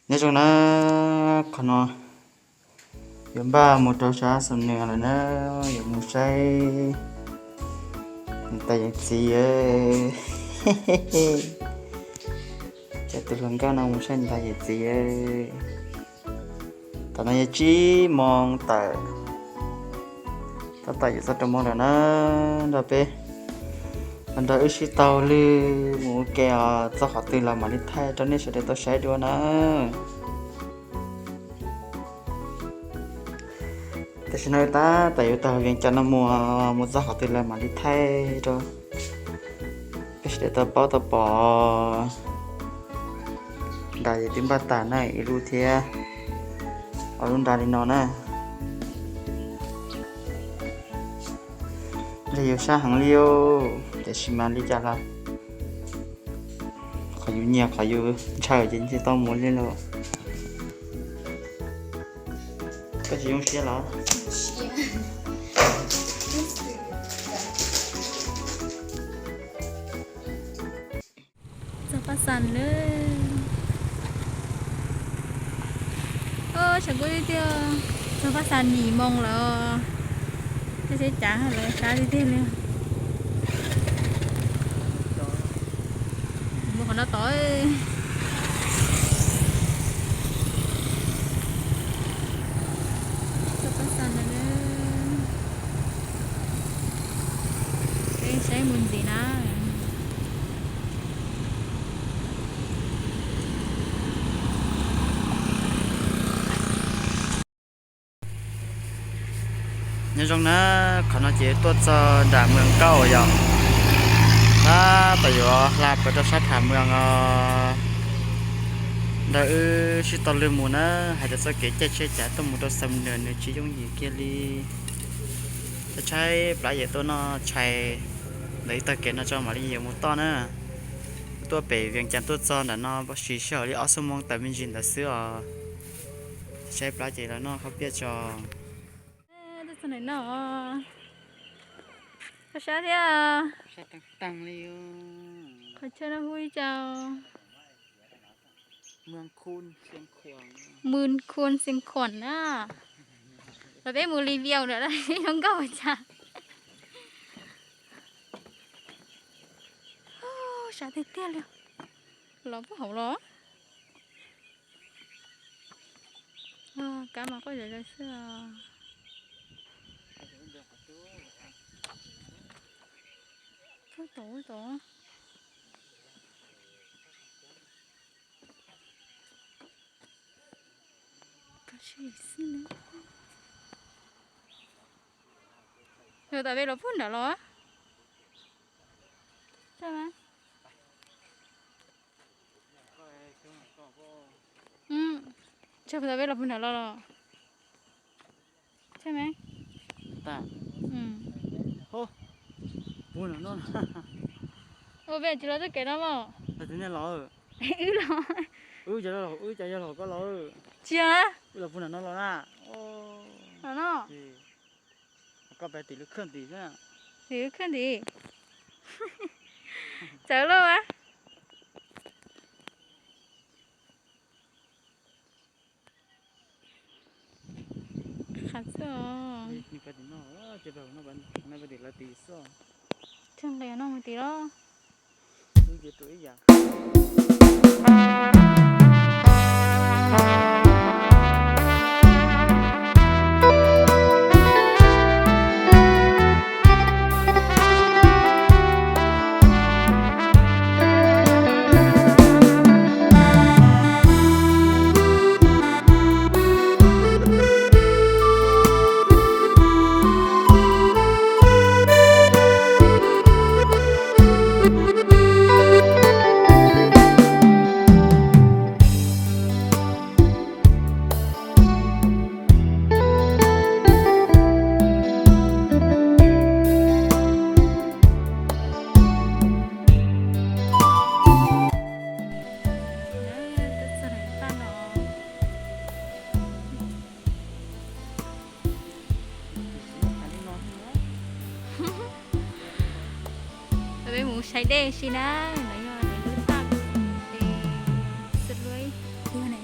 Nyob zoo na, qhov no yuav npaj mus rau sab Xam Nuas lawm na, yuav mus saib niam tais yawm txiv. Coj tus hluas nkauj no mus saib niam tais yawm txiv. Tam no yog tsib moos tawm, tab tom yuav txog rau moos lawm na. Nrog peb, nrog wb sib taug lw mus ua ke os, txog qhov twg los mam li thaij rau nej sawv daws tau saib dua na. Tam sim no tab tom yuav tau Vias Cas no mus, mus txog qhov twg lawm mam li thaij rau peb sawv daws tau paub tau pom. Nram yus twb npaj tas na, ib lub thiab ob lub nram li no na. Ntshe yuav sab heev li os, tiam sis mas li cas los qhov yus nyiam qhov yus ntshaw ces tsis tau mus li los. Koj tsis zoo siab los? Txog Paj Xas lawm. Tshav kub tiag tiag. Txog Paj Xas yim moos lawm. Tej seb cav lawv sab tiag tiag li. Mus qhov no tod. Txog Paj Xas lawm. Peb saib mus ntxiv na. Nyob zoo na, qhov no ces tuaj txog nram Mws Nkauj yom. Tab tom yuav hla pem rau sab Tham Mws os. Nrog wb sib tau lw mus na, hais tias txoj kev caij tsheb cav tuaj mus rau Xam Nuas nws tsis yooj yim kiag li. Tshaib plab ces tuaj noj tshais ntawm ib tog kev no tso mam li yuav mus toj na. Tuaj pem Vias Cas tuaj txog nram no sim sij hawm li ob xuab moos tawm me ntsis ntawd xwb os. Tshaib plab ces los noj khaub piaj tso. Tuaj txog ntawm no, koj sab thiab. Qhov chaw no hu li cas? Mws Khuas Xees Khuam na. Los peb mus review ntawm no zoo nkauj cas. Sab tiag tiag li. Los puag hauv los. Kab mas quaj zom zaws xwb. Ub tod, ub tod. Yog tas peb los puag nram los. Tsam tas peb los puag nram los los. Ua peb tsis los txoj kev no mog. Wb los, wb cov los, koj los. Tsis yog, wb los puag nram no los na. Koj pem tim lub khwj ntim xwb. Tim lub khwj ntim. Txawv lauj. Qhov xwb os. Tsheej nqis no mus tim los. Peb mus saib dej si na, no yog lub tag, xwb luaj ib tug ne.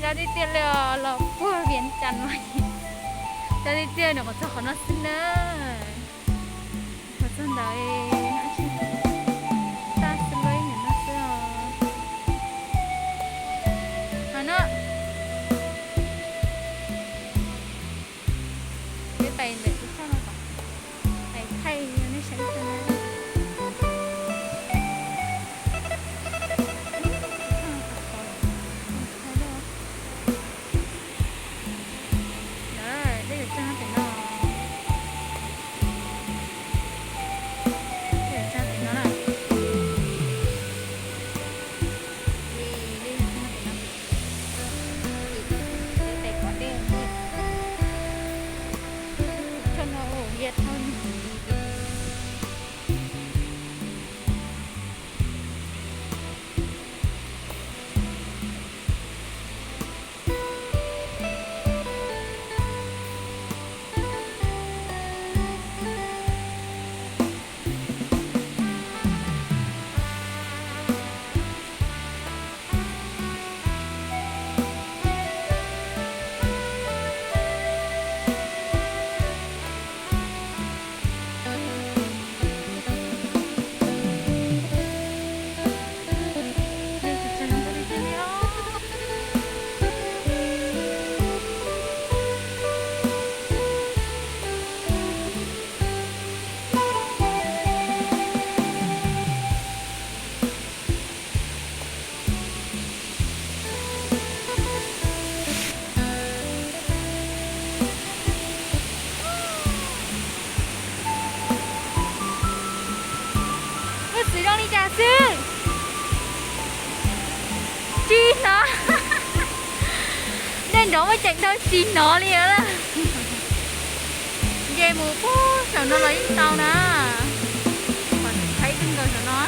Cab tiag tiag li os, los puag Vias Cas los cab tiag tiag, nws qhov txog qhov no xwb na. Qhov txog ntawd tag xwb, lawv nim no xwb os. Ho no, peb pais ntawm tus tshoj no kom pais thaij nej saib xwb na. Dej yuav tsaug pem no. Dej yuav tsaug pem no na. Dej yuav tsaug pem no. Peb pais kov dej. Tshoj no ua yaj dhau li. Lub txiv zoo li cas xwb? Tsis hnov. Dej nrov muaj ceem dhau tsis hnov li lawm. Nce mus puag saum no los yeej tau na. Qhov thaib kawg nkaus saum no.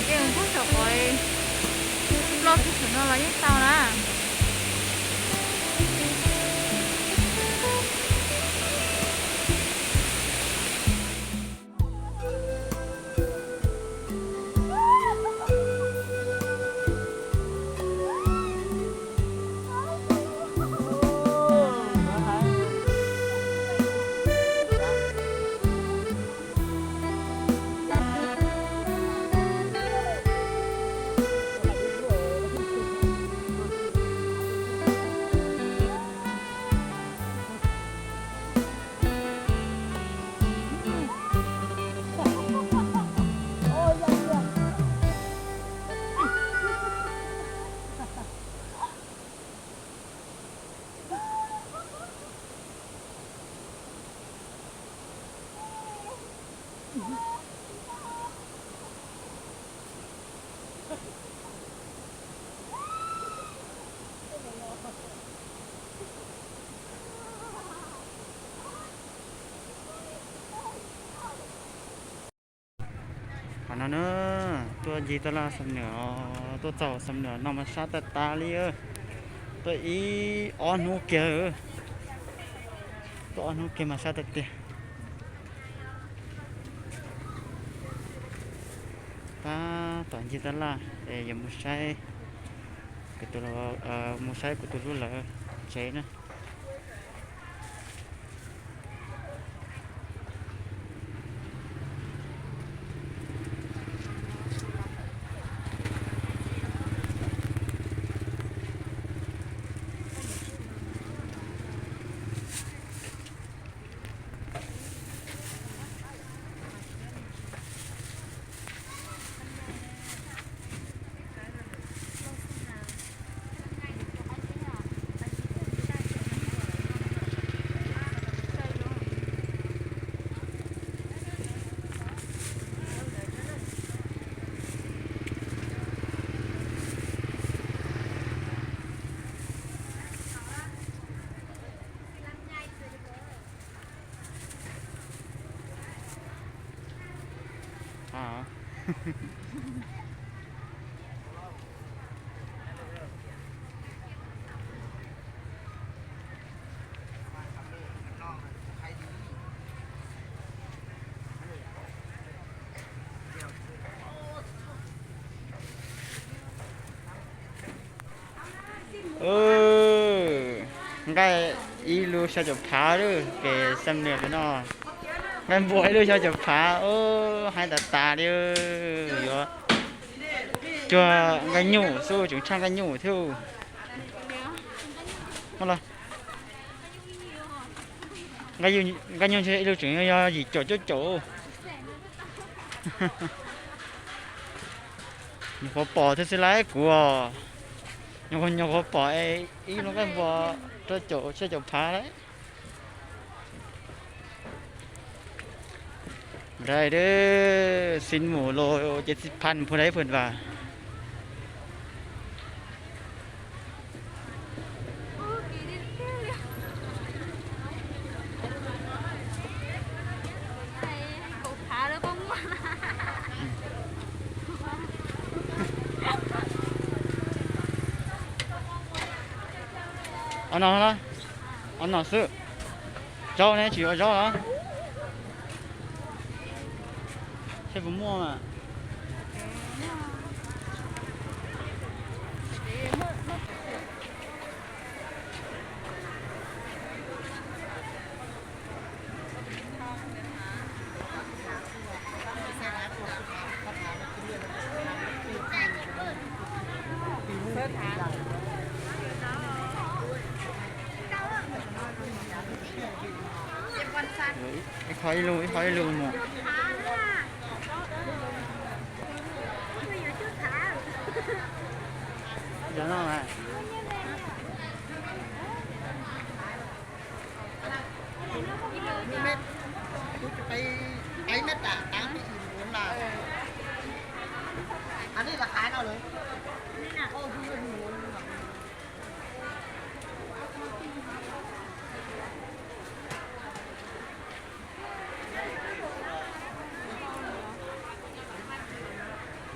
Nce mus puag saum qhov loj kawg saum no los yeej tau na. Qhov no na, tuaj ncig taj laj Xam Nuam, tuaj txog Xam Nuam no mas sab tag tag li. Tuaj ib ob hnub kiag, tuaj ob hnub kiag mas sab tiag tiag. Tab tom ncig taj laj es yuav mus saib, mus saib kuv tus hlub lawv tsev na. Nqaij ib lub xya caum phav lawm, kev xab nias pem no. Nqaij npua ib lub xya caum phav, hais tas tas li. Yuav cuag nqaij nyuj xwb, tseem tshaj nqaij nyuj thiab. Nqaij nyuj ib lub tseem yog yim caum cuaj caum. Nyuam qhuav pom thiab xwb lauj kuv. Nyuam qhuav, nyuam qhuav pom ib lub nqaij npua rau caum xya caum phav lauj. Nrad xib mus los ces txij phan phu dai phu vas. Ob no, ob no xwb. Zaub ne, tsis ua zaub los? Seb puas muaj mas. Ib qho ib lub, ib qho ib lub mus. Cov no mas.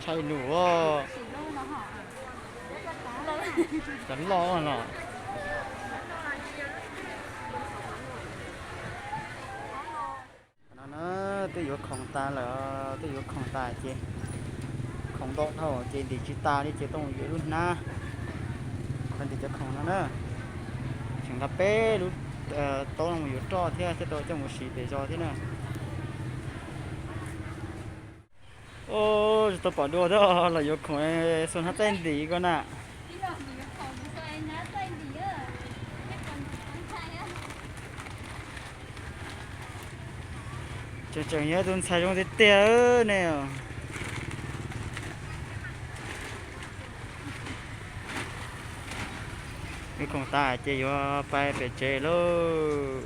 Ntshai lus. Cov loj no. No na, twb yuav khoom tas lawm, twb yuav khoom tas ces khoom ntau dhau ces ntim tsis tas li ces tau mus yuav lub hnab. Ntim cov khoom no na, tseem nqa peb lub taub no mus yuav roj thiab thiaj tau coj mus siv pem zos thiab na. Tsis tau pom dua thiab, los yuav khoom xuas hnab txaij ntim ko na. Tseem tseem yog tus ntxhais zoo tiag tiag ne. Yuav khoom tas ces yuav pais pem tsev lauj.